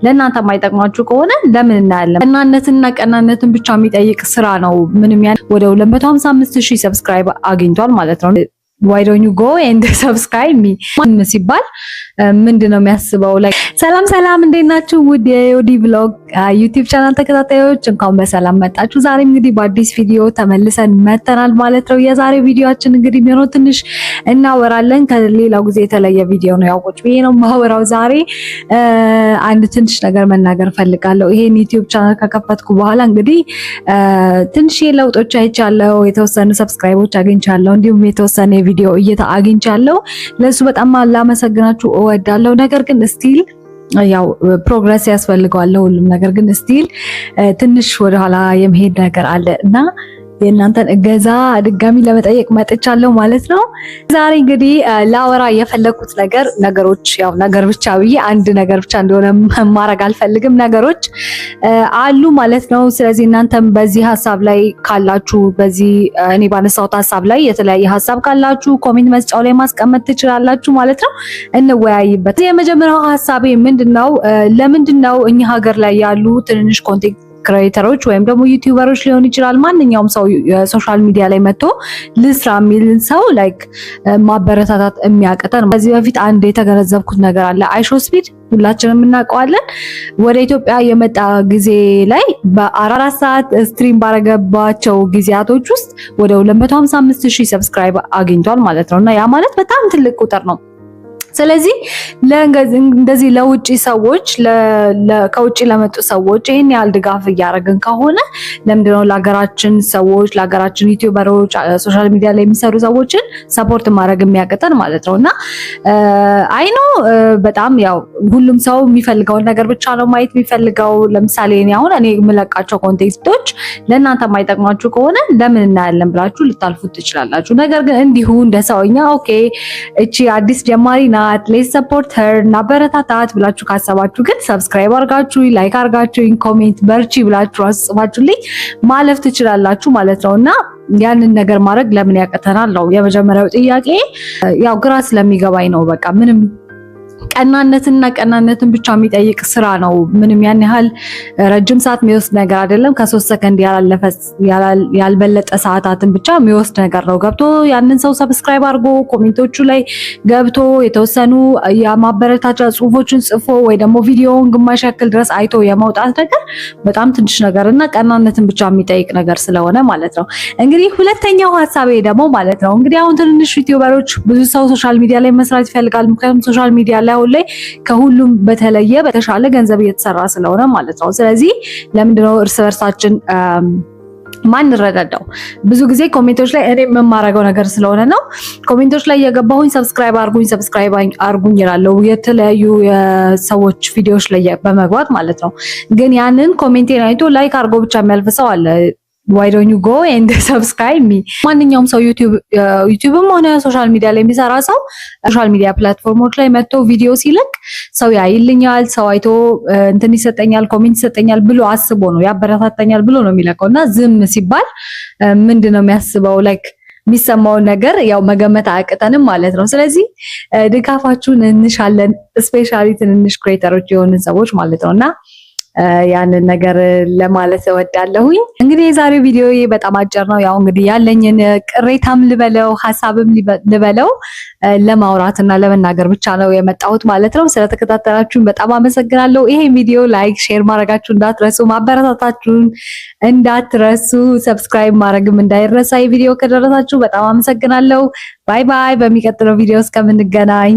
ለእናንተ የማይጠቅማችሁ ከሆነ ለምን እናያለን? ቀናነትና ቀናነትን ብቻ የሚጠይቅ ስራ ነው። ምንም ያን ወደ 255 ሺህ subscribe አግኝቷል ማለት ነው። Why don't you go and subscribe me ሲባል ምንድን ነው የሚያስበው? Like ሰላም ሰላም፣ እንዴት ናችሁ? ውድ የዮዲ vlog YouTube channel ተከታታዮች እንኳን በሰላም መጣችሁ። ዛሬም እንግዲህ በአዲስ ቪዲዮ ተመልሰን መተናል ማለት ነው። የዛሬው ቪዲዮአችን እንግዲህ የሚሆነው ትንሽ እናወራለን። ከሌላው ጊዜ የተለየ ቪዲዮ ነው። ያው ቁጭ ብዬ ነው የማወራው ዛሬ። አንድ ትንሽ ነገር መናገር ፈልጋለሁ። ይሄን YouTube channel ከከፈትኩ በኋላ እንግዲህ ትንሽ ለውጦች አይቻለሁ። የተወሰኑ subscribe ኦች አግኝቻለሁ። እንዲሁም የተወሰነ የቪዲዮ እይታ አግኝቻለሁ። ለሱ በጣም ላመሰግናችሁ እወዳለሁ። ነገር ግን still ያው progress ያስፈልገዋል ሁሉም ነገር፣ ግን still ትንሽ ወደኋላ የመሄድ ነገር አለ እና የእናንተን እገዛ ድጋሚ ለመጠየቅ መጥቻለሁ ማለት ነው። ዛሬ እንግዲህ ላወራ የፈለኩት ነገር ነገሮች ያው ነገር ብቻ ብዬ አንድ ነገር ብቻ እንደሆነ ማድረግ አልፈልግም። ነገሮች አሉ ማለት ነው። ስለዚህ እናንተም በዚህ ሀሳብ ላይ ካላችሁ፣ በዚህ እኔ ባነሳሁት ሀሳብ ላይ የተለያየ ሀሳብ ካላችሁ comment መስጫው ላይ ማስቀመጥ ትችላላችሁ ማለት ነው። እንወያይበት። የመጀመሪያው ሀሳቤ ምንድነው? ለምንድነው እኛ ሀገር ላይ ያሉ ትንንሽ content creator ኦች ወይም ደግሞ YouTuber ኦች ሊሆን ይችላል፣ ማንኛውም ሰው social media ላይ መጥቶ ልስራ የሚልን ሰው like ማበረታታት የሚያቅተን? ከዚህ በፊት አንድ የተገነዘብኩት ነገር አለ። IShowSpeed ሁላችንም እናውቀዋለን። ወደ ኢትዮጵያ የመጣ ጊዜ ላይ በ4 ሰዓት stream ባረገባቸው ጊዜያቶች ውስጥ ወደ 255 ሺህ subscribe አግኝቷል ማለት ነው እና ያ ማለት በጣም ትልቅ ቁጥር ነው። ስለዚህ እንደዚህ ለውጭ ሰዎች፣ ከውጭ ለመጡ ሰዎች ይህን ያህል ድጋፍ እያደረግን ከሆነ ለምንድነው ለሀገራችን ሰዎች፣ ለሀገራችን YouTuber ኦች፣ social media ላይ የሚሰሩ ሰዎችን support ማድረግ የሚያቅተን ማለት ነው? እና I know በጣም ያው ሁሉም ሰው የሚፈልገውን ነገር ብቻ ነው ማየት የሚፈልገው። ለምሳሌ እኔ አሁን እኔ የምለቃቸው content ኦች ለእናንተ የማይጠቅማችሁ ከሆነ ለምን እናያለን ብላችሁ ልታልፉት ትችላላችሁ። ነገር ግን እንዲሁ እንደ ሰውኛ okay እቺ አዲስ ጀማሪ ናት፣ let's support her፣ እናበረታታት ብላችሁ ካሰባችሁ ግን subscribe አርጋችሁ፣ like አርጋችሁ፣ comment በርቺ ብላችሁ አስጽፋችሁልኝ ማለፍ ትችላላችሁ ማለት ነው። እና ያንን ነገር ማድረግ ለምን ያቅተናል ነው የመጀመሪያው ጥያቄ። ያው ግራ ስለሚገባኝ ነው። በቃ ምንም ቀናነትና ቀናነትን ብቻ የሚጠይቅ ስራ ነው። ምንም ያን ያህል ረጅም ሰዓት የሚወስድ ነገር አይደለም። ከ3 ሰከንድ ያላለፈ ያልበለጠ ሰዓታትን ብቻ የሚወስድ ነገር ነው። ገብቶ ያንን ሰው subscribe አድርጎ፣ comment ኦቹ ላይ ገብቶ የተወሰኑ የማበረታቻ ጽሁፎችን ጽፎ ወይ ደግሞ ቪዲዮውን ግማሽ ያክል ድረስ አይቶ የመውጣት ነገር በጣም ትንሽ ነገር እና ቀናነትን ብቻ የሚጠይቅ ነገር ስለሆነ ማለት ነው። እንግዲህ ሁለተኛው ሀሳቤ ደግሞ ማለት ነው፣ እንግዲህ አሁን ትንንሽ YouTuber ኦች፣ ብዙ ሰው social media ላይ መስራት ይፈልጋል። ምክንያቱም social media ላይ አሁን ላይ ከሁሉም በተለየ በተሻለ ገንዘብ እየተሰራ ስለሆነ ማለት ነው። ስለዚህ ለምንድነው እርስ በርሳችን ማንረዳዳው? ብዙ ጊዜ comment ኦች ላይ እኔ የማረገው ነገር ስለሆነ ነው። Comment ኦች ላይ እየገባሁኝ subscribe አርጉኝ፣ subscribe አርጉኝ እላለሁ የተለያዩ የሰዎች ቪዲዮዎች ላይ በመግባት ማለት ነው። ግን ያንን comment ኤን አይቶ like አርጎ ብቻ የሚያልፍ ሰው አለ። Why don't you go and subscribe me? ማንኛውም ሰው YouTube ም ሆነ social media ላይ የሚሰራ ሰው social media platform ኦች ላይ መጥቶ ቪዲዮ ሲለቅ ሰው ያይልኛል፣ ሰው አይቶ እንትን ይሰጠኛል፣ comment ይሰጠኛል ብሎ አስቦ ነው፣ ያበረታታኛል ብሎ ነው የሚለቀው። እና ዝም ሲባል ምንድን ነው የሚያስበው? Like የሚሰማውን ነገር ያው መገመት አያቅተንም ማለት ነው። ስለዚህ ድጋፋችሁን እንሻለን፣ especially ትንንሽ creator ኦች የሆንን ሰዎች ማለት ነው። እና ያንን ነገር ለማለት እወዳለሁኝ። እንግዲህ የዛሬው ቪዲዮ በጣም አጭር ነው። ያው እንግዲህ ያለኝን ቅሬታም ልበለው ሀሳብም ልበለው ለማውራት እና ለመናገር ብቻ ነው የመጣሁት ማለት ነው። ስለተከታተላችሁን በጣም አመሰግናለሁ። ይሄን ቪዲዮ like፣ share ማድረጋችሁ እንዳትረሱ፣ ማበረታታችሁን እንዳትረሱ፣ subscribe ማድረግም እንዳይረሳ። የቪዲዮ ከደረሳችሁ በጣም አመሰግናለሁ። Bye bye። በሚቀጥለው ቪዲዮ እስከምንገናኝ።